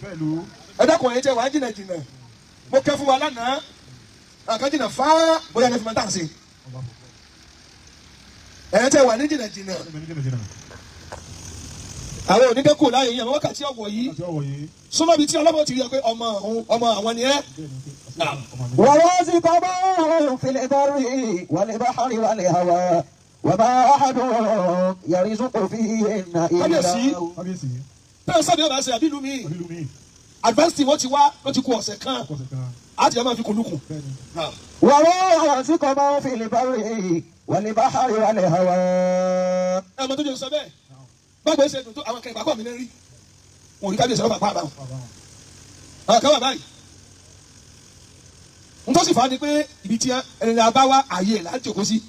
Ìfẹ́ ìlú. Ẹ dákun, ẹ̀yin tẹ́ wàá jìnnà jìnnà, mo kẹ́ fún wa lánàá, àkàn jìnnà fáá bóyá ẹ fi máa tà sí. Ẹ̀yin tẹ́ wà ní jìnnà jìnnà, Ẹgbẹ́ ní jìnnà jìnnà. àwọn onídẹ́kù láàyè yìí, àwọn wákàtí ọ̀wọ̀ yìí, Láti ọwọ́ yìí. súnmọ́ ibi tí ọlọ́mọ ti rí ọ pé ọmọ òun, ọmọ àwọn ni ẹ́. Bẹ́ẹ̀ ni pé Náà. ọmọ mi. ورازق من في البر والبحر والهواء وما أحد يرزق فيهن إلا Kábíyèsí. هو. Kábíyèsí. Bẹ́ẹ̀ sábẹ́ ọba ṣe àbí ìlú mi, Àbí ìlú mi. advance team wọ́n ti wá, ló ti kú ọ̀sẹ̀ kan, Ọkọ̀ọ̀sẹ̀ kan. á ti yẹ máa fi kùn lukùn. Bẹ́ẹ̀ ni. Náà. ورازق من في البر والبحر والهواء. Ẹ mọ tó jẹ sọ bẹ́ẹ̀, báwo ṣe dùn tó, àwọn kan ìpàkọ́ mi ní rí wọn ò ní kábíyèsí ọlọ́pàá pàápàá. Bàbá wọn. Àwọn kan wà báyìí, n tó sì fà á ni pé ibi tí ẹni ní abá wá, ààyè là ń jòkó sí.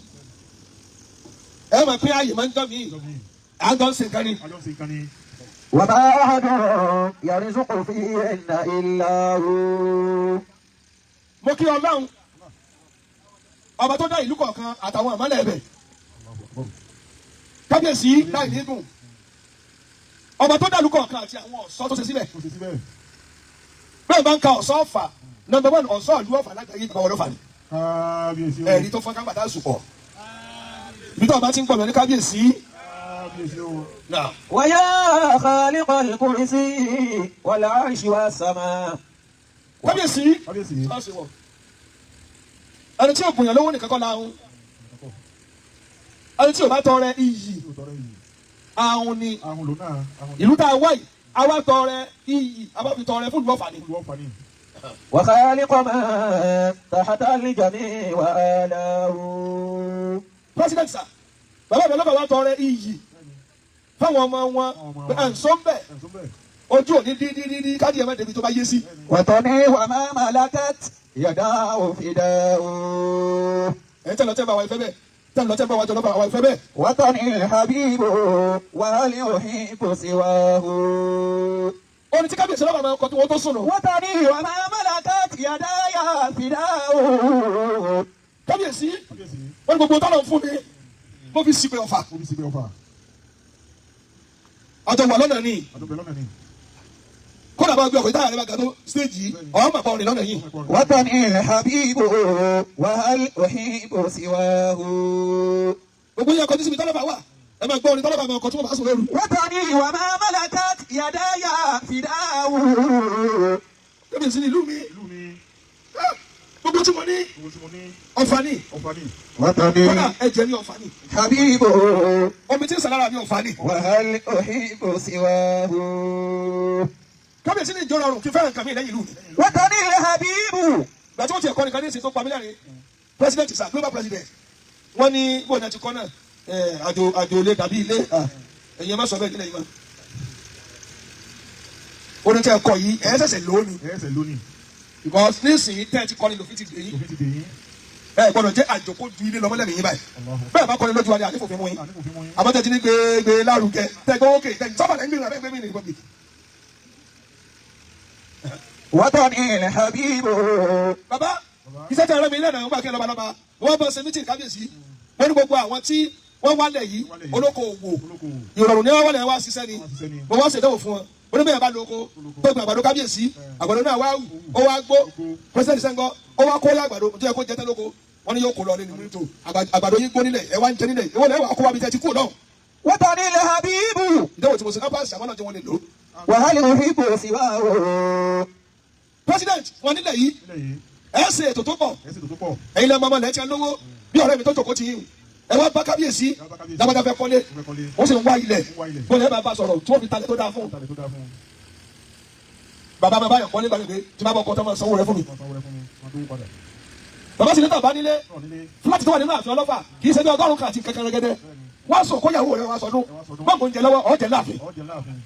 Ẹ mọ̀ pé ààyè máa ń dán mi, Ìjọ mi. à ń dán ṣe nǹkan ni. Àjọ ń ṣe nǹkan ni. وما أحد يرزق فيهن إلا هو. Mo kí Ọlọ́run ọba tó dá ìlú kọ̀ọ̀kan àtàwọn àmọ́lẹ̀ ẹ̀bẹ̀. Kábíyèsí, láì ní gùn, ọba tó dá ìlú kọ̀ọ̀kan àti àwọn ọ̀ṣọ́ tó ṣe síbẹ̀. Ó ṣe síbẹ̀. Bẹ́ẹ̀ bá ń ka ọ̀ṣọ́ Ọ̀fà, number one ọ̀ṣọ́ ìlú Ọ̀fà lágbàáyé, ìgbà wọlé Ọ̀fà ni. Kábíyèsí o. Ẹ̀rí tó fọ́n kágbàtà sùpọ̀ ibi tó ọba ti ń pọ̀ mọ́ ní kábíyèsí. Kábíyèsí o. Náà. ويا خالق الكرسي والعرش والسماء. Kábíyèsí. Kábíyèsí. Bá ṣe wọ̀, ẹni tí ò bùnyàn lówó nìkan kọ́ la ń, ẹni tí ò bá tọrẹ iyì, Yóò tọrẹ yìí. ahun ni. Ahun ló náà. Ahun Ìlú tá a wá yìí, àwa tọrẹ iyì, àwa fi tọrẹ fún ìlú Ọ̀fà ni. ìlú Ọ̀fà ni. وخالق ما تحت الجميع وآله. President sir, bàbá mi ọlọ́fà wa tọrẹ iyì fáwọn ọmọ wọn pé ẹ̀ ń sọ ń bẹ̀. Ẹ̀sùn bẹ́ẹ̀. Ojú òní dídídídí káàdì ẹ̀ má débi tó bá yé sí. وطني وما ملكت يداه فداء. Ẹ̀ tẹ́ lọ tẹ́ bá wa ìfẹ́ bẹ́ẹ̀, tẹ́ lọ tẹ́ bá wa jọ lọ́fà wa ìfẹ́ bẹ́ẹ̀. وطني الحبيب وهل أحب سواه. Orin tí kábíyèsí ọlọ́fà máa ń kọ tí wọ́n tó sùn nù. وطني وما ملكت يداي فداء. Kábíyèsí. Kábíyèsí. Wọ́n ní gbogbo tọ́lọ̀ ń fún mi, mo fi sípè Ọ̀fà. Ó fi síbẹ̀ Ọ̀fà. Àjọ wà lọ́nà ni. Àdúgbò lọ́nà ni. Kódà bá gbé ọkọ̀ ìtayà rẹ̀ bá ga tó stage yìí, ọ̀hún màpá orin lọ́nà yìí. وطني الحبيب وهل أحب سواه. Gbogbo yẹn kọjú síbi tọ́lọ́fà wà, ẹ máa gbọ́ orin tọ́lọ́fà máa kọ tí wọ́n bá sùn lóru. وطني وما ملكت يداي فداء. Kábíyèsí ní ìlú mi. Ìlú mi. Ah, gbogbo tí mo ní, Gbogbo tí mo ní. Ọ̀fà ni. Ọ̀fà ni. وطني Kódà ẹ̀jẹ̀ mi, Ọ̀fà ni. حبيب Omi tí ń sàn lára mi, Ọ̀fà ni. وهل أحب سواه. Kábíyèsí ní ìjọ rọrùn kí fẹ́ràn nǹkan mi lẹ́yìn ìlú mi. وطني الحبيب. Gbà tí wọ́n ti ẹ̀kọ́ nìkan ní ìsìn tó pa mí lẹ́rìn, president sir, global president, wọ́n ní bóun náà ti kọ́ náà ẹ̀, àjò ilé dàbí ilé. Ah, ẹ̀yin ẹ má sọ bẹ́ẹ̀ nílẹ̀ yìí mọ́. Orin tí ẹ kọ yìí, ẹ̀ ṣẹ̀ṣẹ̀ lónìí. Ẹ̀ẹ́sẹ̀ lónìí. Because nísìnyí tẹ́ ẹ ti kọ́ni lòfin ti dè yín. Òfin ti dè yín. Ẹ gbọ́dọ̀ jẹ́ àjòkó ju ilé lọ́mọlẹ́mì yín báyìí. Allahu. Bẹ́ẹ̀ bá kọ́ni lójú wa ni àdífòfin mú yín. Àní kò fi mú yín. Àbọ̀tẹ́ ti ní gbégbé lárugẹ tẹ́ gbọ́ ókè tẹ́ sọ́fà lẹ́yìn gbé gbé mi ní republic. وطني الحبيب. Bàbá iṣẹ́ tí ara mi lẹ́nu àwọn gbàgbé lọ́ba lọ́ba wọ́n bá ṣe meeting, kábíyèsí, wọ́n ní gbogbo àwọn tí wọ́n wálẹ̀ yìí, olókoòwò, Olókoòwò. Ìrọ̀rùn ni wọ́n wálẹ̀ wá ṣiṣẹ́ ni. Wọ́n ṣiṣẹ́ ni. Mo wá ṣèdánwò fún wọn, wọ́n ní bẹ́ẹ̀ bá lóko tó gbin àgbàdo, kábíyèsí, àgbàdo náà wá wù, ó wá gbó. President sẹ́ńgọ́ ó wá kó àgbàdo tó yẹ kó jẹ tẹ́ lóko, wọ́n ní yóò kó lọ ní nínú àgbàdo yín gbó nílẹ̀, ẹ wá ń jẹ nílẹ̀, ìwọ lẹ́wà kó wá bí tẹ́ ti kú náà. وطني الحبيب. Ìdánwò tí mo ṣe ká pàṣẹ àmọ́ náà tí wọ́n lè lò. وهل أحب سواه. President wọn nílẹ̀ yìí, Nílẹ̀ yìí. ẹ ṣe ètò tó pọ̀. Ẹ̀ẹ́sẹ̀ tó pọ̀. Ẹ̀yin lẹ́mọ̀ ọmọ lẹ́tí ẹ lówó bí ọ̀rẹ́ mi tó jòkó ti yín, ẹ wá bá kábíyèsí, lágbàdá fẹ́ kọ́lé, Ó fẹ́ kọ́lé. wọ́n sì ń wá ilẹ̀. Ń wá ilẹ̀. Bọ́lá ẹ bá bá sọ̀rọ̀ tí wọ́n fi talẹ̀ tó dáa fún. Talẹ̀ tó dáa fún un. Bàbá bàbá yàn kọ́lé gbàgbé tí bá bọ́ kọ́ tó máa sanwó rẹ fún mi. Wọ́n sanwó rẹ fún mi. Wọ́n tó padà. Bàbá sì ní tàbá nílé, Náà nílé. fúláàtì tó wà nínú ààfin Ọlọ́fà kì í ṣe bí 100 kan àti kankan rẹ́gẹ́dẹ́. Wọ́n sọ kóyàwó rẹ wá sọdún mọ́mọ́ oúnjẹ lọ́wọ́ ọ̀jẹ̀ láàfin. Ọ̀jẹ̀ láàfin.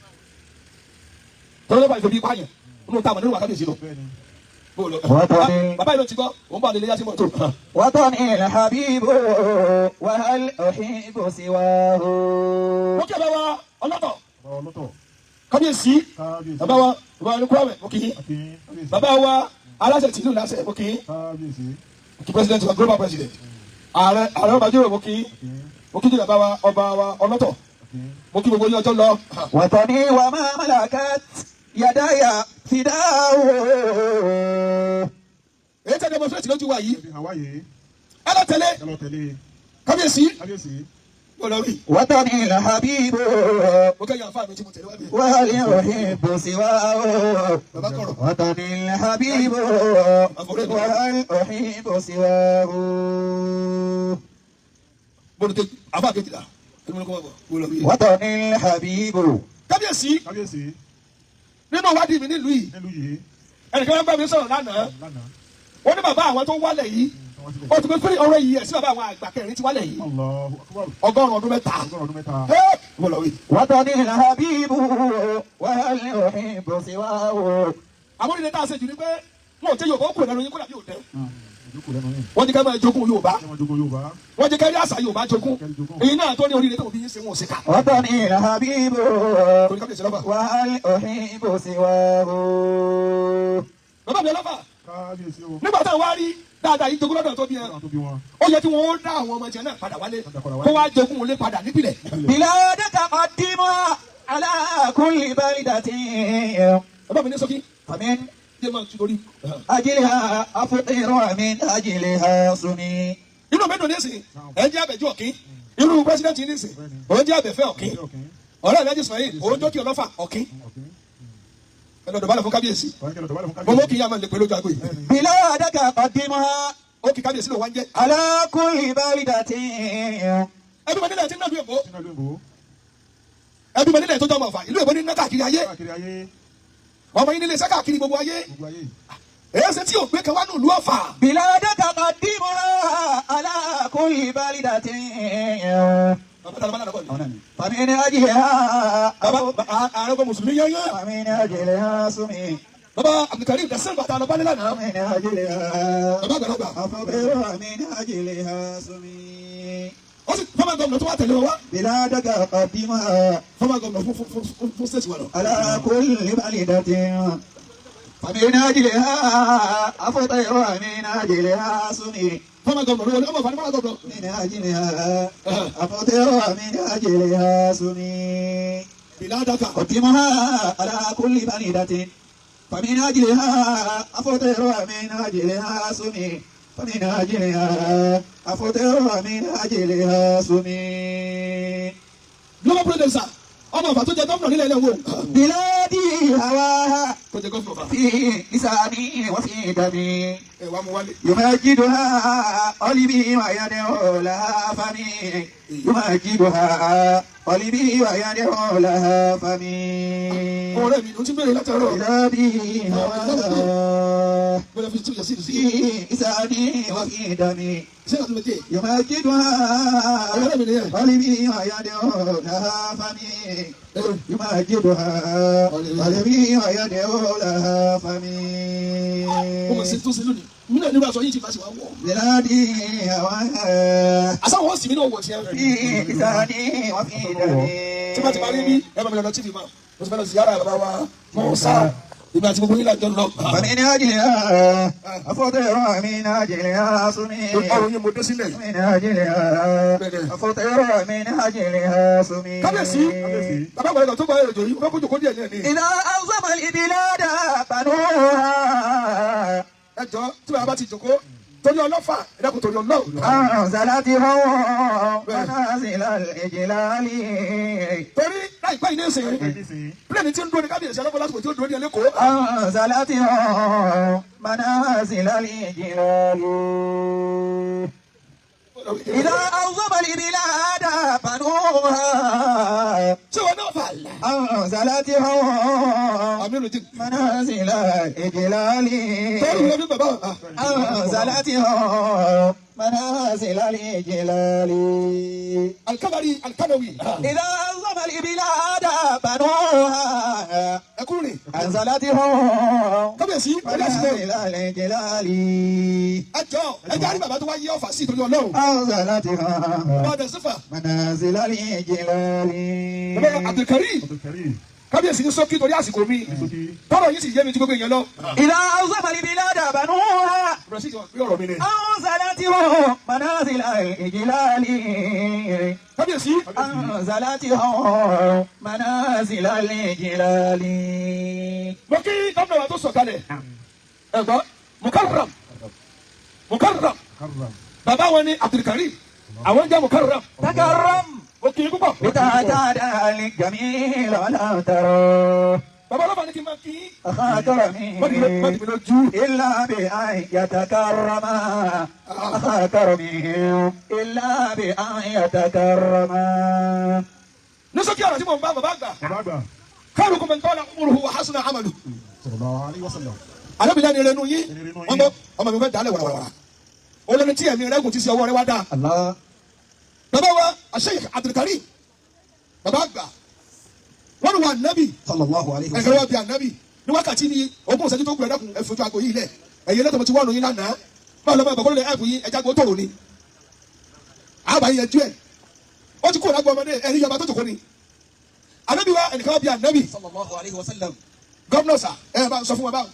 Tọ́lọ́fà ìfẹ́ bí pààyàn nínú táwọn nínú wàkábíyèsí lọ. Bẹ́ẹ̀ ni. Wọ́n Bàbá yìí ló ti gbọ́ òun bá lè yá sí mọ́tò. وطني الحبيب وهل أحب سواه. Mo kí ẹ bá wa ọlọ́tọ̀. Bàbá ọlọ́tọ̀. Kábíyèsí. Kábíyèsí. Bàbá wa, bàbá wa ní kúrọ̀mẹ̀, mo kì í. Àti kábíyèsí. Bàbá wa aláṣẹ tìlú láṣẹ, mo kì í. Kábíyèsí. Mo kí president wa, global president, ààrẹ, ààrẹ ọba jíròrò, mo kì í. Àti Mo kí bàbá wa, ọba wa ọlọ́tọ̀. àti Mo kí gbogbo yín, ọjọ́ lọ. وطني وما ملكت يداي فداه. Èyí tẹ́ demonstrate lójú wa yìí. Ẹ fi hàn wá yìí. Ẹ lọ tẹ̀lé. Ẹ lọ tẹ̀lé. Kábíyèsí. Kábíyèsí. Mo lọ rí. وطني الحبيب. Mo kẹ́yìn àǹfààní mi tí mo tẹ̀lé wá bí. وهل أحب سواه. Bàbá kọ̀rọ̀. وطني الحبيب وهل أحب سواه. Bọ́lú kejì àfa kejìlá. Ẹni mo ní kó wá bọ̀. Mo lọ rí. وطني الحبيب. Kábíyèsí. Kábíyèsí. Nínú ìwádìí mi nílùú yìí. Nílùú yìí. Ẹnìkan máa ń bá mi sọ̀rọ̀ lánàá. Lánàá. Wọ́n ní bàbá àwọn tó wálẹ̀ yìí. Wọ́n sílẹ̀. Ó ti pé 300 years sí bàbá àwọn àgbà kẹrin ti wálẹ̀ yìí. Allahu akbar. 103. 103. Ẹ́ mo lọ rí. وطني الحبيب وهل أحب سواه. Àwọn onílé tá a ṣe jù ni pé wọn ò jẹ́ Yorùbá ó kúrò lẹ́nu yín kó dàbí òde. Ìjókòó lẹ́nu yín. Wọ́n ti ká máa jogún Yorùbá. Ṣé wọ́n jogún Yorùbá? Wọ́n jẹ́ kárí àṣà Yorùbá jogún. Kẹ́rí jogún. Èyí náà tó ní oríire tó bí yín ṣe wọn ò ṣe kà. وطني الحبيب Torí kábíyèsí lọ́fà. وهل أحب سواه. Bàbá mi ọlọ́fà. Kábíyèsí o. Nígbà táwọn wá rí dáadáa yìí jogún lọ́dọ̀ tó bí ẹ. Àwọn tó bí wọn. Ó yẹ kí wọ́n ó dá àwọn ọmọ jẹ náà padà wálé. Kó wá jogún olé padà nípìnlẹ̀. بلادك قدمها على كل بلدة. Bàbá mi ní sọ́kí. فمن Jẹ́ máa tu torí. أجلها أفطر ومن أجلها صمي. Inú mi dùn nísìn. Ẹ jẹ́ àbẹ̀jú ọ̀kín. Irú pírẹ́sidẹ́ntì nísìn. Òun jẹ́ àbẹ̀fẹ́ ọ̀kín. Ọ̀kín. Ọ̀rẹ́ mi Ismail, òun jókè ọlọ́fà ọ̀kín. Ọ̀kín. Ẹ lọ dọ̀bálẹ̀ fún kábíyèsí. Ọ̀rẹ́ kẹlẹ̀ dọ̀bálẹ̀ fún Mo mọ̀ kábíyèsí. kí ìyá máa lè pè lójú àgbo yìí. بلادك قدمها Ó kí kábíyèsí ló wá ń jẹ́. على كل بلدة. Ẹbí mi nílẹ̀ tí ń náà ìlú Èkó. Sínú ìlú Èkó. Ẹbí mi nílẹ̀ tó jọ ọmọ ọ̀fà. Ìlú Èkó ní ná káàkiri ayé. Káàkiri ayé. Ọmọ yín nílé iṣẹ́ káàkiri gbogbo ayé. Gbogbo ayé. Èyí ṣe tí ò gbé kan wá ní ìlú Ọ̀fà. بلادك قدمها على كل بلدة. Bàbá tàbí bàbá bàbá. فمن أجلها Bàbá ààrẹ ọkọ Mùsùlùmí yányán. فمن أجلها صمي. Bàbá Abdulkareem Dasin bàtà lọ bálẹ̀ lánàá. ومن أجلها Bàbá àgbàlagbà. أفطر ومن أجلها صمي. Ó sì fọ́mà gómìnà tó wá tẹ̀lé wọn wá. بلادك قدمها Fọ́mà gómìnà fún fún fún fún stéètì wa lọ. على كل بلدة. فمن أجلها أفطر ومن أجلها صمي. Fọ́mà gómìnà ló wọlé ọmọ ìfàní fọ́mà gómìnà. من أجلها أفطر ومن أجلها صمي. Bìládàkà. قدمها على كل بلدة. فمن أجلها أفطر ومن أجلها صمي. فمن أجلها أفطر ومن أجلها صمي. Global producer ọmọ ọ̀fà tó jẹ gómìnà nílẹ̀ ilẹ̀ wo. بلادي هواها Tó jẹ gómìnà ọ̀fà. في لساني وفي دمي. Ẹ wá mu wálé. يمجدها قلبي ويدعو لها فمي. يمجدها قلبي ويدعو لها فمي. Ọ̀rẹ́ mi ló ti bèrè látàárọ̀. بلادي هواها Bọ́lá fi tún yẹ sí ìlú sí. في لساني وفي دمي. Ṣé ìlú méje? يمجدها Ọ̀rẹ́ mi nìyẹn. قلبي ويدعو لها فمي. يمجدها قلبي ويدعو لها فمي. Mo mọ̀ sí tó ṣe lónìí. Mi náà nírú aṣọ yìí ti bá ṣe wá wọ̀. بلادي هواها Àsáwọn ó sì mí náà wọ̀ tiẹ̀. في لساني وفي دمي. Tí bá ti parí bí ẹ bá mi lọ lọ TV ma. Mo ti fẹ́ lọ sí yàrá bàbá wa. Mọ̀ sá. Ìgbà tí gbogbo yín lájọ lọ. فمن أجلها أفطر من أجلها صمي. Ọrùn yín mo dé sílẹ̀. من أجلها أفطر من أجلها صمي. Kábíyèsí. Kábíyèsí. Bàbá àgbàlagbà tó gba èròjò yìí, mo fẹ́ kó jòkó díẹ̀ ní ẹ̀ ní. إذا أعظم البلاد بنوها Ẹ jọ tí bàbá ti jòkó torí ọlọ́fà ẹ dákun torí ọlọ́run. أنزلتهم منازل الإجلال. Torí láìpẹ́ yìí ní ìsìn Nísìnyí. pílẹ̀nì tí ń dúró ní kábíyèsí ọlọ́fà lásìkò tí ó dúró ní ẹlẹ́kọ̀ọ́. أنزلتهم منازل الإجلال. إذا أعظم البلاد بنوها Ṣé wọn náà fà là? أنزلتهم Àmì ìròjì. منازل الإجلال. Torí ìwé ní bàbá. أنزلتهم منازل الإجلال. Alikabari alikanawi. إذا أعظم البلاد بنوها Ẹ kúrò ní. أنزلتهم Kábíyèsí ọdẹ àsìkò. منازل الإجلال. Ẹ jọ ẹ jẹ́ àrí bàbá tó wá yé ọ̀fà sí ìtòrí ọlọ́run. أنزلتهم Bàbá ọdẹ sífà. منازل الإجلال. Bàbá Abdulkareem. Abdulkareem. Kábíyèsí ní sókí torí àsìkò mi. Tọ́rọ̀ yìí sì yé mi ju gbogbo èèyàn lọ. إذا أوصف البلاد بنوها Bẹ̀rẹ̀ sí ìjọba pé ọ̀rọ̀ mi ni. أنزلتهم منازل الإجلال Kábíyèsí. أنزلتهم منازل الإجلال Mo kí gómìnà wa tó sọ̀kalẹ̀. Ẹ̀gbọ́n Mukarram Mukarram Mukarram. bàbá wọn ni Abdulkarim àwọn jẹ́ Mukarram. تكرم Mo kì í púpọ̀. بتعتاد الجميل ولا ترى Bàbá ọlọ́pàá ní kí n máa kí yín. أخا كرمي Má dì mí lójú. إلا بأن يتكرم أخا كرمي إلا بأن يتكرم Ní sókè ọ̀rọ̀ tí mo ń bá bàbá àgbà. Bàbá àgbà. Khairukum man tala umruhu wa hasuna amalu. Sallallahu alaihi wasallam. Alábìlẹ̀ ni renu yín. Ẹni renu yín. Wọ́n gbọ́ ọmọ mi fẹ́ dálẹ̀ wàràwàrà. Olórí tí ẹ̀mí rẹ́gùn ti ṣe ọwọ́ rẹ wá dáa. الله Bàbá wa Sheikh Abdulkarim bàbá àgbà wọ́n wà nábì صلى الله عليه ẹ̀kẹ́ wọ́n bí ànábì ní wákàtí ní ogún ìṣẹ́jú tó kù ẹ̀dẹ́kun ẹ̀fọ́jú aago yìí lẹ̀ ẹ̀yẹ lẹ́tọ̀ọ́ ti wọ́ọ̀nù yín lánàá báwo lọ́mọ ẹ̀bọ̀ kọ́lẹ̀ ẹ̀fù yín ẹja gbó tòrò ni àbá yín ẹjú ẹ̀ ó ti kúrò lágbo ọmọdé ẹ̀rí yọba tó jòkó ni ànábì wa ẹnìkan bí ànábì صلى الله عليه وسلم gọ́vnọ̀ sà ẹ̀ bá ń sọ fún wa báwo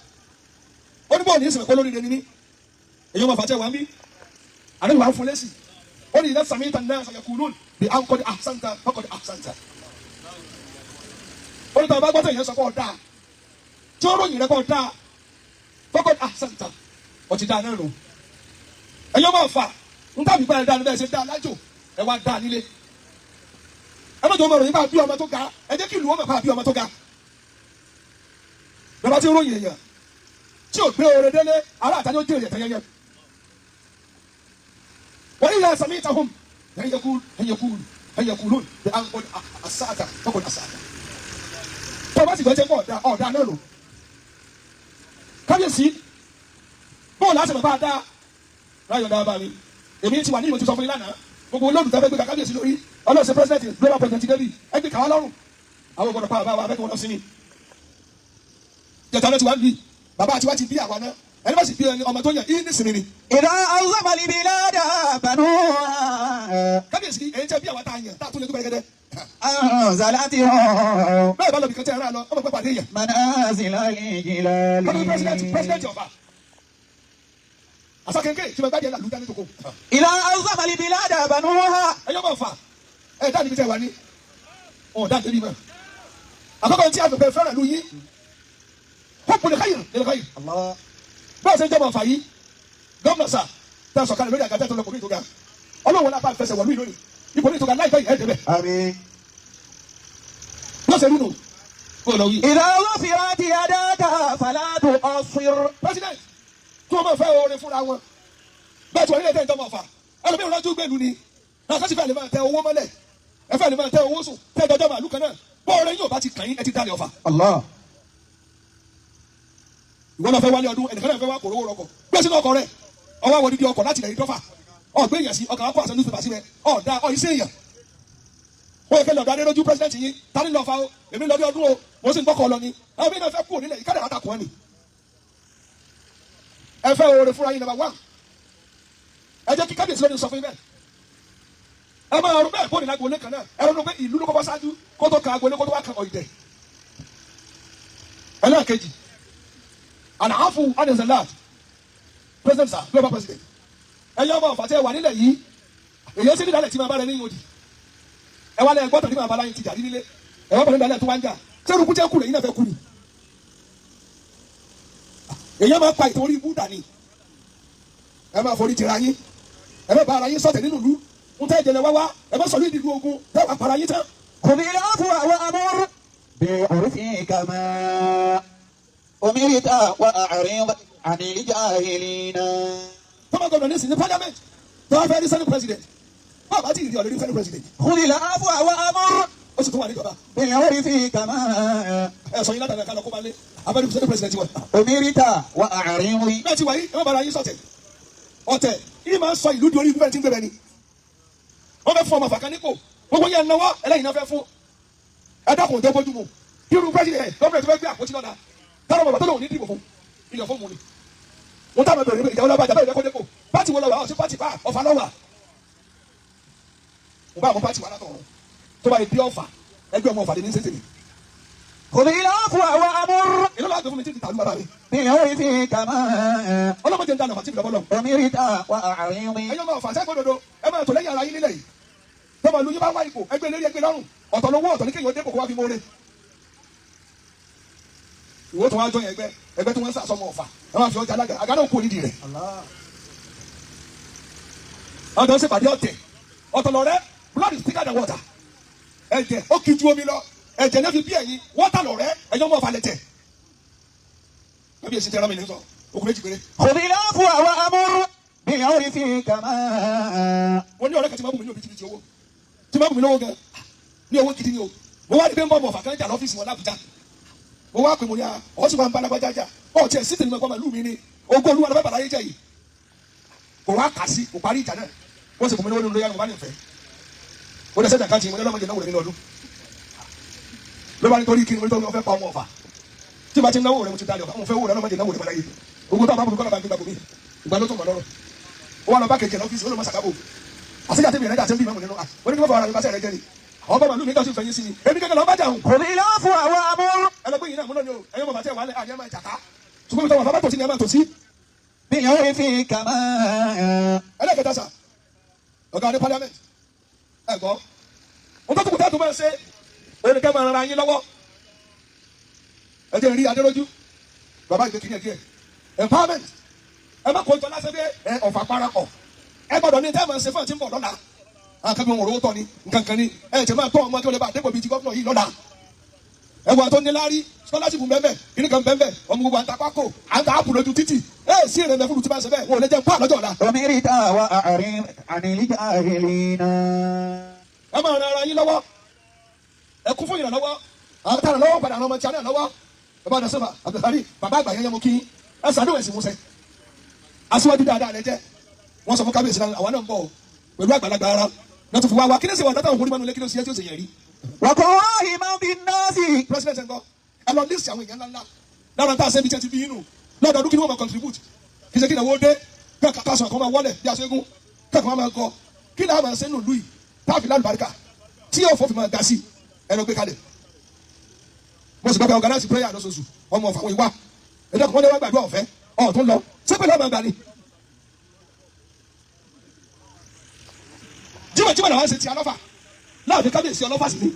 ó ní bọ́ọ̀ ní ìsìnkú olórí ni ní èyí wọn fàtẹ́ wa ń bí ànábì wa ń fún lẹ́sì ó ní ìdá sàmì ìtàn náà sàyẹ̀kùlùn bí àǹkọ́dì àṣàǹtà fọ́kọ̀dì àṣàǹtà ó ní tọ́ bá gbọ́tọ̀ yẹn sọ pé ọ̀dà tí ó ròyìn rẹ kọ́ ọ̀dà fọ́kọ̀dì àṣàǹtà ọtí dáa náà lò ẹ̀yọ́ máa fà ń tàbí gbára dáa níbẹ̀ ṣe dáa lájò ẹ wá dáa nílé ẹ má jọ ọmọ ròyìn bá bí ọmọ tó ga ẹ jẹ́ kí ìlú ọmọ bá bí ọmọ tó ga bàbá tí ń ròyìn èèyàn tí ò gbé oore délé ará àtàlẹ́ ó jèrè ẹ̀tẹ̀ yẹyẹ wọ́n ní ìlànà sàmì ìtàhùn ẹ̀yẹkùn ẹ̀yẹkùn bí àṣàtà fọkùn àṣàtà tó o bá sì gbọ́ jẹ́ pọ̀ ọ̀dà ọ̀dà náà lò kábíyèsí bóòlù láti bàbá dá ráyọ̀ dá bá mi èmi ti wà ní ìmọ̀ tí sọ fún yín lánàá gbogbo olóòdù tó fẹ́ gbé ka kábíyèsí lórí ọlọ́sẹ̀ president global president débi ẹ gbé kàwá lọ́rùn àwọn gbọdọ̀ pa bàbá wa abẹ́kẹ́ wọn lọ sí mi jẹta ló ti wá ń bí bàbá àti wá ti bí àwa náà ẹni bá sì bí ẹni ọmọ tó yàn yín nísìnyí ni إذا أوصف البلاد بنوها kábíyèsí èyí tẹ bí àwa tá a yàn tá a tún lè dúpẹ́ gẹ́gẹ́ أنزلتهم bẹ́ẹ̀ bá lọ bìkan tẹ́ ẹ rà lọ ọmọ pẹ́ pàdé yàn منازل الإجلال kọ́ni president president ọba àsakẹ́kẹ́ tí mo bá jẹ́ làlúdá ní tòkó إذا أوصف البلاد بنوها ẹyọ bá fà ẹ dáàbí tẹ wà ní ọ dáàbí bí mọ àkọ́kọ́ tí a fẹ́ fẹ́ràn ló yín kó lè káyìn lè káyìn الله báwo ṣe ń jẹ́ ọmọ fà yìí gómìnà sà tẹ sọ̀kalẹ̀ lórí àgàtà tó lọ kò ní ìtòga ọlọ́wọ́n náà bá fẹsẹ̀ wọ̀lú yìí lónìí ipò ní ìtòga láìpẹ́ yìí ẹ̀ débẹ̀ آمين lọ́sẹ̀ nínú kó lọ wí. إذا ظفرت يداك فلا تقصر president tí wọ́n máa fẹ́ orin fúnra wọn bẹ́ẹ̀ tí wọ́n nílẹ̀ tẹ́ ìjọba ọ̀fà ẹlòmíràn lọ́jọ́ gbèlú ni náà kásì fẹ́ lè máa tẹ owó mọ́lẹ̀ ẹ fẹ́ lè máa tẹ owó sùn tẹ́ ìjọba màálù kan náà bọ́ọ̀rẹ́ yóò bá ti kàn yín ẹ ti dalẹ̀ ọ̀fà. الله ìwọ náà fẹ́ wálé ọdún ẹnìkan náà fẹ́ wá kòrówó rọkọ̀ gbé sínú ọkọ̀ rẹ̀ ọwọ́ àwọn odidi ọkọ̀ láti ilẹ̀ ìdọ́fà ọ̀gbẹ́ èèyàn sí ọkọ̀ akọ àṣẹ newspaper síbẹ̀ ọ̀dà ọ̀ìṣẹ́ èèyàn ó yẹ kí lọ́dọ̀ adéròjú president yín tani lọ́ọ́ fa o èmi lọ́ọ́ bí ọdún o mo sì ń gbọ́kọ̀ lọ ni àwọn mi náà fẹ́ kú ònílẹ̀ ìkádà àtàkùn ẹ̀ ni. ẹ fẹ́ oore fúnra yín number one ẹ jẹ́ kí kábíyèsí lónìí sọ fún yín bẹ́ẹ̀ ẹ máa ronú bẹ́ẹ̀ bóni lágboolé kan náà ẹ ronú pé ìlú ló kọ́kọ́ ṣáájú kó tó kan agboolé kó tó wá kan ọ̀ìdẹ̀ ẹlẹ́ẹ̀kejì àlàáfù anizalat president sir global president ẹ̀yin ọmọ ọ̀fà tí ẹ wà nílẹ̀ yìí èyí sì nídàálẹ̀ tí máa bá rẹ níyìn òdì ẹ wá lẹ́yìn gbọ́dọ̀ ní màá bá láyìn ti jà nílé ẹ wá pẹ̀lú ìdálẹ̀ tó wá ń jà sẹ́rù kú tẹ́ kú lẹ́yìn náà fẹ́ kú ni èyí máa pa ìtàn orí ibú dání ẹ máa forí jìra yín ẹ má bá ara yín sọ̀tẹ̀ nínú ìlú ń tẹ́ ìjẹ̀lẹ̀ wá wá ẹ má sọ̀rọ̀ ìdìbò ogun tẹ́ wàá para yín tán. خذ العفو وأمر بعرف كما أمرت وأعرض عن الجاهلين tọ́mọ gómìnà ní sin ní parliament tó wá fẹ́ rí senate president báwo bá ti rí ọ̀rẹ́ rí senate president خذ العفو وأمر ó sì tún wà níjọba بالعرف كما ẹ sọ yín látàrí ẹ̀ka lọ kó máa lé abẹ́rẹ́ senate president wọn. أمرت وأعرض bẹ́ẹ̀ ti wà yìí ẹ má bára yín sọ̀tẹ̀ ọ̀tẹ̀ yìí máa ń sọ ìlú di orí ibú bẹ́ẹ̀ tí ń gbé bẹ́ẹ̀ ni wọ́n fẹ́ fún ọmọ fàkà nípò gbogbo yẹn náwó ẹlẹ́yìn náà fẹ́ fún ẹ dákun tó bójú mu irú president gọ́ọ̀mẹ̀ntì tó fẹ́ gbé àpótí lọ́la táwọn bàbá tó lòun ní dìbò fún ilẹ̀ fún mu ni wọ́n táwọn bẹ̀rẹ̀ ìjà ọlọ́ba ìjà bẹ́ẹ̀ kó dépò pátì wo lọ́wọ́ ọ̀sẹ̀ pátì bá ọ̀fà lọ́wọ́ mo bá àwọn pátì wà látọ̀run tó bá yẹ bí ọ̀fà ẹgbẹ́ ọmọ ọ̀fà lè ní sẹ́sẹ̀ ni خذ العفو وأمر Èló lọ́wọ́ àgbẹ̀ fún mi tí ti tàlú bàbá mi. بالعرف كما Ọlọ́mọdé ń dáná fàtí ìlọ́bọ̀ lọ. أمرت وأعرض. Ẹ̀yin ọmọ ọ̀fà sẹ́gbọ́n dodo ẹ máa tò lẹ́yìn ara yín nílẹ̀ yìí. Tọ́mọ ìlú yín bá wá ipò ẹgbẹ́ lérí ẹgbẹ́ lọ́rùn ọ̀tọ̀ lówó ọ̀tọ̀ ní kéèyàn dépò kó wá fi mọ́re. Ìwọ tó wá jọ yẹn ẹgbẹ́ ẹgbẹ́ tí wọ́n ń sàsọmọ ọ̀fà ẹ máa fi ọjà alága àga náà kú onídìí rẹ̀. Àwọn tó ń ṣèpàdé ọ̀tẹ̀ ọ̀tọ̀ lọ̀rẹ́, blood is thicker than water. Ẹ̀jẹ̀ ó kì í ju omi lọ, ẹ̀jẹ̀ náà fi bí ẹ̀yin water lọ̀rẹ́, ẹ̀yin ọmọ ọ̀fà lẹ̀tẹ̀. Kábíyèsí tẹ ẹran mi ní sọ okùn méjì péré. خذ العفو وأمر بالعرف كما Wọ́n ní ọ̀rẹ́ kan tí máa bù mí ní òbítíbitì owó, tí máa bù mí lówó gan ní owó gidi ni o. Mo wá rí pé ń bọ̀ ọmọ ọ̀fà kan jà lọ́fíìsì wọn l'Ábùjá. Mo wá pè, mo ní a ọ̀ sì wá ń bá alágbájá jà ọ̀ tiẹ̀ sí tèmi mọ̀ màlúù mi ni ogún olúwa lọ́fẹ́ bàláyé jẹ́ yìí. Kò wá kà sí, kò parí ìjà náà. Wọ́n sì fún mi lówó nínú lóyá, mo bá ní ìfẹ́ ó dẹ́sẹ̀ dàkàntì mo ní ọlọ́mọdé náwó rẹ̀ nínú ọdún ló bá nítorí kí ni mo ní tó fẹ́ pa ọmọ ọ̀fà tí bá ti náwó rẹ̀, mo ti dalẹ̀ ọ̀fà, mo fẹ́ owó rẹ̀, ọlọ́mọdé náwó rẹ̀ bàláyé ogun tó àbá bùkún kọ́nà bá ń gbé gbàgbó mi ìgbà ló tó mọ̀ lọ́rọ̀. Ó wà lọ bá kejì ẹ̀ lọ́fíìsì, ó lọ mọ̀ sàkábò àṣìjà tẹ̀mí rẹ̀ jà tẹ̀mí ìmọ̀ nínú à wọ́n ní kí wọ́n fọ ara mi bá sẹ́rẹ̀ jẹ́ ni àwọn bá màlúù mi kàn sí fẹ̀yìn sí ni èmi kékeré lọ́ọ́ bá jà hùn. خذ العفو وأمر Ẹ lọ gbé yìí náà múná ni o, ẹ̀yin ọmọ bàtẹ́ wà lẹ́ àní ẹ̀ máa jàká, ṣùgbọ́n mi tọ́ wọn bàbá tòsí ni ẹ̀ máa tòsí. بالعرف كما Ẹlẹ́kẹta sà, ọ̀gá ní parliament, ẹ gbọ́ ohun tó tún kù tẹ́tù máa ṣe oníkẹ́ máa rara yín lọ́wọ́. Ẹ jẹ́ rí adéròjú bàbá ìgbé kìíní ẹ̀ díẹ̀ empowerment. Ẹ má kó jọ lásán bí ẹ ọ̀fà parapọ̀, ẹ gbọ́dọ̀ ní tẹ́ máa ṣe fún àti ń bọ̀ lọ́la. Àwọn kan bí wọn ò rówó tọ́ ni nǹkan kan ni ẹ jẹ́ máa tọ́ ọmọ kí wọ́n lè bá àdébò bíi ti gómìnà yìí lọ́la. Ẹ wọ́n tó níláárí scholarship bẹ́ẹ̀ kìíní kan bẹ́ẹ̀ ọmọ gbogbo àǹtakpákò àǹtà àpò lójú títì ẹ sí ìrẹ̀lẹ̀ fúlù tí bá ń ṣe bẹ́ẹ̀ wọn ò lè jẹ́ nǹkan àlọ́jọ́ ọ̀la. أمرت وأعرض عن الجاهلين. Ẹ máa ran ara yín lọ́wọ́, ẹ kún fún ìrànlọ́wọ́. Àwọn táwọn lọ́wọ́ padà àwọn ọmọ tí a náà lọ́wọ́. Bàbá àdàsọ́fà Abdulhari, bàbá àgbà yẹn yẹn mo kí yín. Ẹ sàdúrà ẹ̀sìn musẹ aṣíwájú dáadáa lẹ jẹ́. Wọ́n sọ fún kábíyèsí náà, àwa náà ń bọ̀ o, pẹ̀lú àgbàlagbà ara náà tó fi wá wá kí ní sèwọ̀n dáta òkú nígbà nílé kí ló sì yẹ tí ó sì yẹ rí. وكن راحما بالناس. President ńkọ́? Ẹ lọ list àwọn èèyàn ńláńlá lára tá a ṣe ibi tí ẹ ti bí inú lọ́dọọdún, kí ni wọ́n máa contribute? Kì í ṣe kí ìnáwó dé kí kásán kan máa wọlé bí aṣẹ́gun kẹ́kọ̀ọ́ máa gọ. Kí ni a máa ṣe nù lùi táàfin lálùbáríkà tí yóò fọ́ fi máa ga sí? Ẹ lọ gbé kalẹ̀. Mo sì gbọ́ pé organize prayer lóṣooṣù, ọmọ ọ̀fà àwọn ìwà ẹ̀dá kan wọ́n lé wá gbàdúrà ọ̀fẹ́ ọ̀tún lọ sẹ́pẹ̀ lọ́ọ́ máa gbà ni. Jímọ̀ jímọ̀ làwọn ṣe ti alọ́fà láàfin kábíyèsí ọlọ́fà sí ni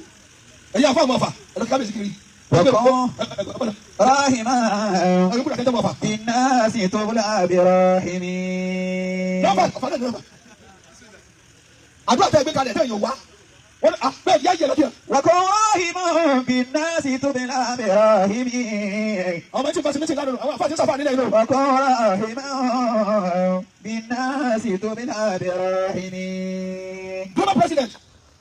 ẹ̀yin àfọ̀ ọmọ ọ̀fà ẹ̀lọ́ kábíyèsí kiri. وكن راحما بالناس تبلى براحم. Lọ́fà ọ̀fà náà ní lọ́fà àdúrà tẹ́ gbé kalẹ̀ tẹ́ yóò wá wọ́n ní bẹ́ẹ̀ yá yẹ lọ́dún yẹn. وكن راحما بالناس تبلى براحم. Àwọn ọmọ tí ń fasi méjì lánàá, àwọn àfáà tí ń sàfà nílẹ̀ yìí lọ. وكن راحما بالناس تبلى براحم. Global president,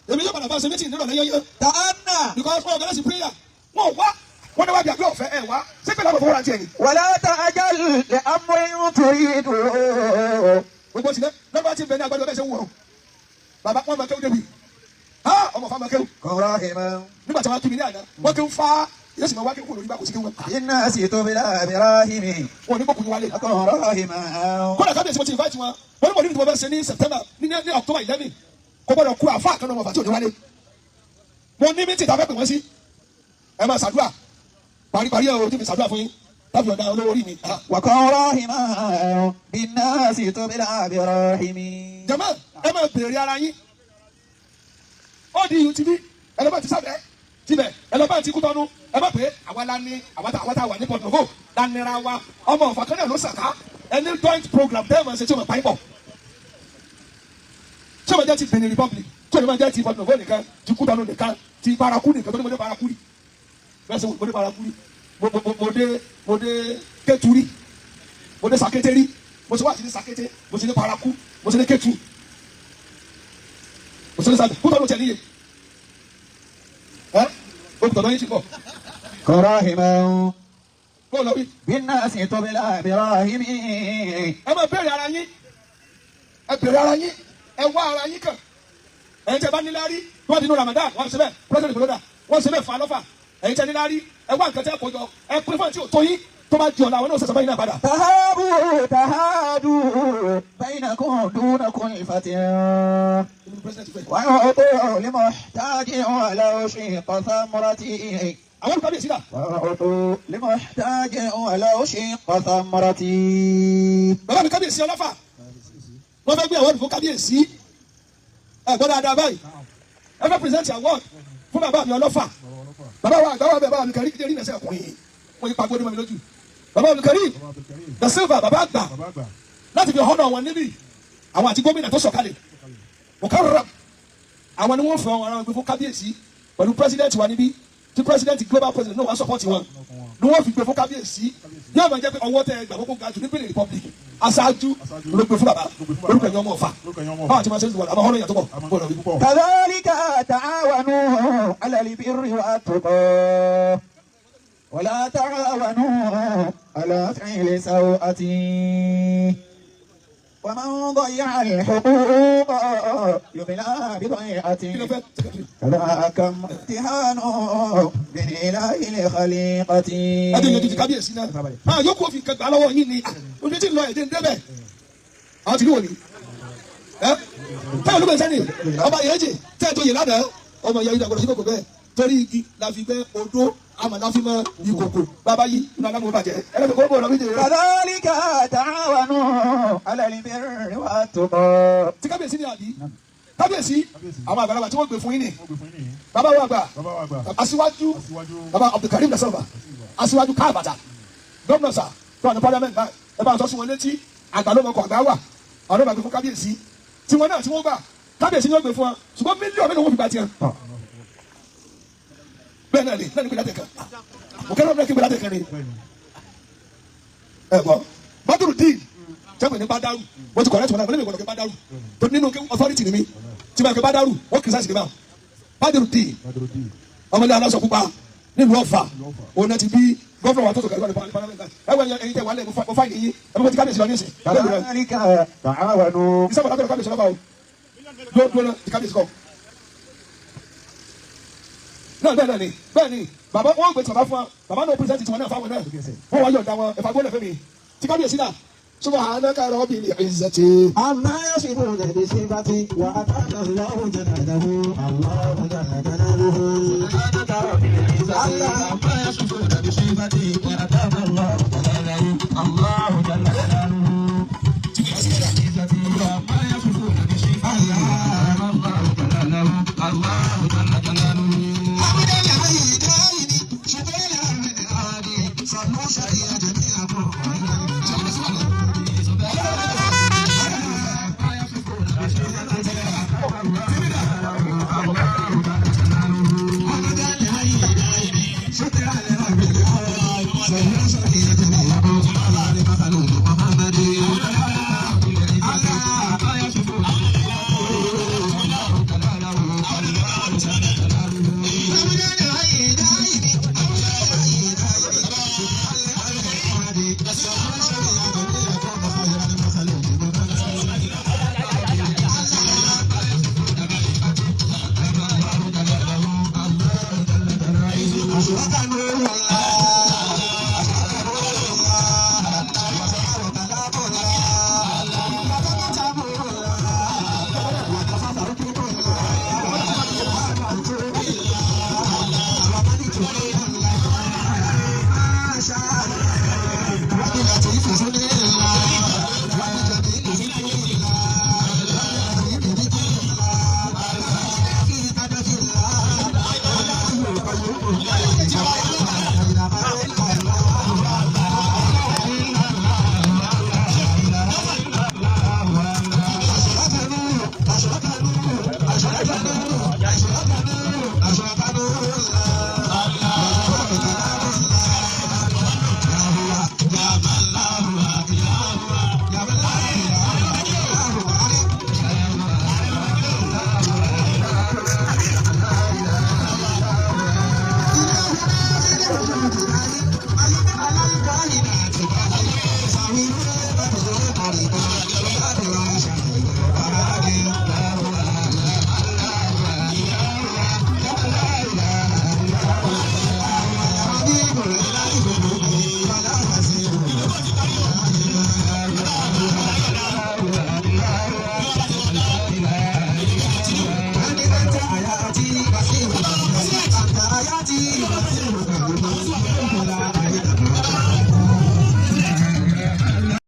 èmi yóò padà bá ṣe méjì nírọ̀lẹ́ yẹ́yẹ́. تأنى. Because wọ́n organize prayer, wọ́n wá, wọ́n ní wá bí àgbẹ̀ ọ̀fẹ́ ẹ̀ wá sípè láwọn fowó rántí ẹ̀yìn. ولا تعجل لأمر تريده. Gbogbo sílẹ̀ lọ́dọ̀ tí ń bẹ ní agbádọ́ bẹ́ẹ̀ ṣe ń wọ̀ ọ́ bàbá wọn máa kéwú débi ha ọmọ fa máa kéwú. كن راحما Nígbà tí wọ́n kí mi ní àná, wọ́n kéwú fa yóò sì máa wá kéwú kúrò lórí bá kò sí kéwú wọn. بالناس تبلى براحم. Wọn ò ní gbókùn ní wálé. وكن راحما. Kódà kábíyèsí, mo ti invite wọn, wọ́n ní mo ní tí mo fẹ́ ṣe ní September ní October 11, kò gbọ́dọ̀ kú àfa kan náà ọmọ fàtí òní wálé. Mo ní mítì tá a fẹ́ pè wọ́n sí. Ẹ máa ṣàdúrà paríparí ẹ o tí mi ṣàdúrà fún yín láti ọ̀dà olówó orí mi. وكن راحما بالناس تبلى براحم. Jama, ẹ máa béèrè ara yín. Ó di ìhun tibí, ẹ lọ́ bá ti sábẹ́ tibẹ̀, ẹ lọ́ bá ti kú tọ́nu, ẹ má pé àwa la ní àwa tá a wà ní Port Novo la nira wa. Ọmọ ọ̀fà kan náà ló sàká. Ẹ ní joint program tẹ́ ẹ máa ṣe tí o máa pa yín pọ̀, tí o máa jẹ́ ti Benin Republic, tí o máa jẹ́ ti Port Novo nìkan, ti Kútọ́nù nìkan, ti Paraku nìkan, tó ní mo dé Paraku rí bẹ́ẹ̀ sọ, mo dé Paraku rí, mo dé Kétu rí, mo dé Sakété rí, mo ti wá sí ní Sakété, mo ti ní Paraku, mo ti ní Kétu, mo ti ní sábẹ Kútọ́nù tẹ̀ níye ẹ o tọ̀dọ̀ yín ti bọ̀. كن راحما Bọ́ọ̀ lọ wí. بالناس تبلى براحم. Ẹ máa béèrè ara yín, ẹ béèrè ara yín, ẹ wá ara yín kàn. Ẹ̀yin tẹ́ bá níláárí tó bá di inú Ramadan, wọ́n ṣe bẹ́ẹ̀, president ìgbòlódà wọ́n ṣe bẹ́ẹ̀ fà lọ́fà. Ẹ̀yin tẹ́ níláárí, ẹ wá nǹkan tẹ́ kó jọ, ẹ pín fún àti òtó yín, tó bá di ọ̀la àwọn náà ṣẹ̀ṣẹ̀ báyìí náà padà. تهابوا تهادوا بينكم دون كلفة. President fẹ́. ويعطوا لمحتاج ولو شيق ثمرة. Àwọn olùkábíyèsí dà. وأعطوا لمحتاج ولو شق ثمرتي. Bàbá mi kábíyèsí ọlọ́fà, wọ́n fẹ́ gbé award fún kábíyèsí. Ẹ gbọ́ dáadáa báyìí, ẹ fẹ́ present award fún bàbá mi ọlọ́fà. Bàbá wa àgbà wa bẹ̀, bàbá mi kẹrí kíndé rí nàṣẹ ọkùnrin wọ́n yí pàgbó ní mọ́ mi lójú. Bàbá mi kẹrí Bàbá Abdulkareem. da Silva, bàbá àgbà, Bàbá àgbà. láti fi honour wọn níbí, àwọn àti gómìnà tó sọ̀kalẹ̀ Mukarram, àwọn ni wọ́n fẹ́ wọn ara wọn gbé fún kábíyèsí pẹ̀lú president wa níbí, tí president, global president náà wá support wọn, ni wọ́n fi gbé fún kábíyèsí. Yóò máa jẹ́ pé ọwọ́ tẹ gbà kókó ga jù ní Benin Republic, aṣáájú ló gbé fún bàbá lórúkọ ẹ̀yìn ọmọ Ọ̀fà. Lórúkọ ẹ̀yin ọmọ Ọ̀fà. Báwa ti máa ṣe ń wọlé àmọ́ ọ̀rọ̀ yàtọ̀ pọ̀ bọ́ọ̀lù ọ̀bí. Púpọ̀. كذلك تعاونوا على البر والتقى ولا تعاونوا على فعل سوءة ومن ضيع الحقوق يبلى بضيعة. Kí ló fẹ́? كذاك امتحان من إله الخليقة. Ẹdí yẹn ti kábíyèsí náà, ah, yóò kó òfin kẹgbà lọ́wọ́ yín ni ojú tí ń lọ ẹ̀dín débẹ̀. Àwọn tìlú wò ni ẹ táwọn olùgbé sẹ́ni ọba yẹn jì tẹ́ ẹ tó yẹ lánàá, ọmọ ìyá yìí dàgbọ́dọ̀ sí kòkò bẹ́ẹ̀, torí igi la fi gbẹ́ odó, àmọ́ la fi mọ ìkòkò bàbá yìí inú alámọ̀ bàjẹ́ ẹlẹ́fẹ̀ẹ́ kó bọ̀ lọ́wọ́ ìdè rẹ. كذلك تعاونوا على البر والتقى. Tí kábíyèsí ni àbí kábíyèsí, àwọn àgbàlagbà tí wọ́n gbé fún yín ni. Wọ́n gbé fún yín nìyí. Bàbá wa àgbà, Bàbá wa àgbà. Aṣíwájú, Aṣíwájú. Bàbá Abdulkareem Dasilva, aṣíwájú káàbàtà, gómìnà sà tó wà ní parliament báyìí, ẹ bá ń sọ sí wọn létí. Àgbà ló mọkọ àgbà wà, àwọn ọmọ àgbẹ̀ fún kábíyèsí tí wọn náà tí wọn gbà, kábíyèsí ni wọn gbé fún wọn, ṣùgbọ́n mílíọ̀nù mélòó wọn fi gbà tiẹ̀. Bẹ́ẹ̀ náà ni náà ní gbé látẹ̀ kan òkè náà ní gbé látẹ̀ kan ni. Ẹ gbọ́ Badurudeen jẹ́pẹ̀ ní Badaru, mo ti correct wọn náà, mo ní mi gbọ́dọ̀ kí Badaru tó nínú authority ni mi tí ma kí Badaru wọ́n kì í sáà sì ní báwọn Badurudeen. Badurudeen. Ọmọdé aláṣọ pupa nílùú Ọ̀fà, òun náà ti bí gọ́fúnà wa tó sọ̀rọ̀ nípa parliament. Ẹ wọ ẹyin tẹ wà lẹ, mo fáìlì yín, ẹ bá ti kábíyèsí lọ ní ìsìn. كذلك تعاونوا. Iṣẹ́ bọ̀dá tọ̀rọ̀ kábíyèsí lọ́ba o, dúró dúró náà ti kábíyèsí kọ́ náà. Bẹ́ẹ̀ náà ni, bẹ́ẹ̀ ni bàbá wọn gbé tí bàbá fún wa, bàbá náà present tiwọn náà fáwọn náà, wọn wá yọ̀ǹda wọn ẹ̀fà gbọ́dọ̀ fẹ́mi ti kábíyèsí náà. Subhanaka rabbil izzati. عما يصفون بصفتي وأتاك الله جلاله، الله جل جلاله. سبحانك رب العزة عما يصفون بصفتي وأتاك الله جلاله، الله جل جلاله. عما يصفون بصفتي الله جلاله، الله جل